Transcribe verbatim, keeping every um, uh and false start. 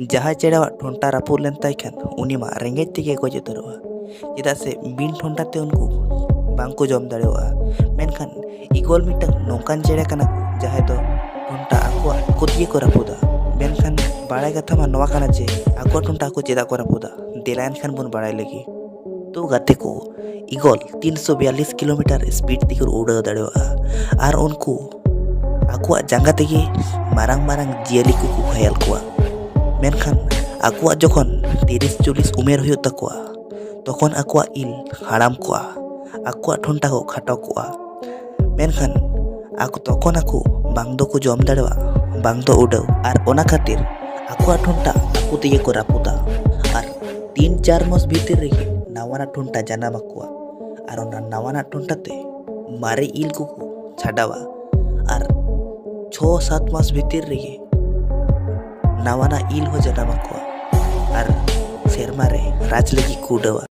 ᱡᱟᱦᱟᱸᱭ ᱪᱮᱬᱮᱣᱟᱜ ᱴᱷᱚᱱᱴᱟ ᱨᱟᱹᱯᱩᱫ ᱞᱮᱱ ᱛᱟᱭ ᱠᱷᱟᱱ, ᱩᱱᱤ ᱢᱟ ᱨᱮᱸᱜᱮᱡ ᱛᱮᱜᱮ ᱜᱚᱡ ᱩᱛᱟᱹᱨᱚᱜᱼᱟ, ᱪᱮᱫᱟᱜ ᱥᱮ ᱵᱤᱱ ᱴᱷᱚᱱᱴᱟ ᱛᱮ ᱩᱱᱠᱩ ᱵᱟᱝᱠᱚ ᱡᱚᱢ ᱫᱟᱲᱮᱭᱟᱜᱼᱟ᱾ ᱢᱮᱱᱠᱷᱟᱱ ᱤᱜᱚᱞ ᱢᱤᱫᱴᱟᱝ ᱱᱚᱝᱠᱟᱱ ᱪᱮᱬᱮ ᱠᱟᱱᱟ ᱠᱚ, ᱡᱟᱦᱟᱸᱭ ᱫᱚ ᱴᱷᱚᱱᱴᱟ ᱟᱠᱚᱣᱟᱜ ᱟᱠᱚ ᱛᱮᱜᱮ ᱠᱚ ᱨᱟᱹᱯᱩᱫᱟ᱾ ᱢᱮᱱᱠᱷᱟᱱ ᱵᱟᱲᱟᱭ ᱠᱟᱛᱷᱟ ᱢᱟ ᱱᱚᱣᱟ ᱠᱟᱱᱟ ᱡᱮ ᱟᱠᱚᱣᱟᱜ ᱴᱷᱚᱱᱴᱟ ᱟᱠᱚ ᱪᱮᱫᱟᱜ ᱠᱚ ᱨᱟᱹᱯᱩᱫᱟ? ᱫᱮᱞᱟ ᱮᱱᱠᱷᱟᱱ ᱵᱚᱱ ᱵᱟᱲᱟᱭ ᱞᱮᱜᱮ᱾ ᱛᱚ ᱜᱟᱛᱮ ᱠᱚ, ᱤᱜᱚᱞ ᱛᱤᱱᱥᱚ ᱵᱤᱭᱟᱞᱤᱥ ᱠᱤᱞᱳᱢᱤᱴᱟᱨ ᱥᱯᱤᱰ ᱛᱮᱠᱚ ᱩᱰᱟᱹᱣ ᱫᱟᱲᱮᱭᱟᱜᱼᱟ᱾ ᱟᱨ ᱩᱱᱠᱩ ᱟᱠᱚᱣᱟᱜ ᱡᱟᱸᱜᱟ ᱛᱮᱜᱮ ᱢᱟᱨᱟᱝ ᱢᱟᱨᱟᱝ ᱡᱤᱭᱟᱹᱞᱤ ᱠᱚᱠᱚ ᱜᱷᱟᱭᱟᱞ ᱠᱚᱣᱟ᱾ ᱢᱮᱱᱠᱷᱟᱱ ᱟᱠᱚᱣᱟᱜ ᱡᱚᱠᱷᱚᱱ ᱛᱤᱨᱤᱥ ᱪᱚᱞᱞᱤᱥ ᱩᱢᱮᱨ ᱦᱩᱭᱩᱜ ᱛᱟᱠᱚᱣᱟ, ᱛᱚᱠᱷᱚᱱ ᱟᱠᱚᱣᱟᱜ ᱤᱞ ᱦᱟᱲᱟᱢ ᱠᱚᱜᱼᱟ, ᱟᱠᱚᱣᱟᱜ ᱴᱷᱚᱱᱴᱟ ᱠᱚ ᱠᱷᱟᱴᱚ ᱠᱚᱜᱼᱟ᱾ ᱢᱮᱱᱠᱷᱟᱱ ᱟᱠᱚ ᱛᱚᱠᱷᱚᱱ ᱟᱠᱚ ᱵᱟᱝ ᱫᱚᱠᱚ ᱡᱚᱢ ᱫᱟᱲᱮᱭᱟᱜᱼᱟ, ᱵᱟᱝ ᱫᱚ ᱩᱰᱟᱹᱣ, ᱟᱨ ᱚᱱᱟ ᱠᱷᱟᱹᱛᱤᱨ ᱟᱠᱚᱣᱟᱜ ᱴᱷᱚᱱᱴᱟ ᱟᱠᱚ ᱛᱮᱜᱮ ᱠᱚ ᱨᱟᱹᱯᱩᱫᱟ᱾ ᱟᱨ ᱛᱤᱱ ᱪᱟᱨ ᱢᱟᱥ ᱵᱷᱤᱛᱤᱨ ᱨᱮᱜᱮ ᱱᱟᱣᱟᱱᱟᱜ ᱴᱷᱚᱱᱴᱟ ᱡᱟᱱᱟᱢ ᱟᱠᱚᱣᱟ᱾ ᱟᱨ ᱚᱱᱟ ᱱᱟᱣᱟᱱᱟᱜ ᱴᱷᱚᱱᱴᱟ ᱛᱮ ᱢᱟᱨᱮ ᱤᱞ ᱠᱚᱠᱚ ᱪᱷᱟᱰᱟᱣᱟ᱾ ᱟᱨ ᱪᱷᱚ ᱥᱟᱛ ᱢᱟᱥ ᱵᱷᱤᱛᱤᱨ ᱨᱮᱜᱮ ᱱᱟᱣᱟᱱᱟᱜ ᱤᱞ ᱦᱚᱸ ᱡᱟᱱᱟᱢ ᱟᱠᱚᱣᱟ᱾ ᱟᱨ ᱥᱮᱨᱢᱟ ᱨᱮ ᱨᱟᱡᱽ ᱞᱟᱹᱜᱤᱫ ᱠᱚ ᱩᱰᱟᱹᱣᱟ᱾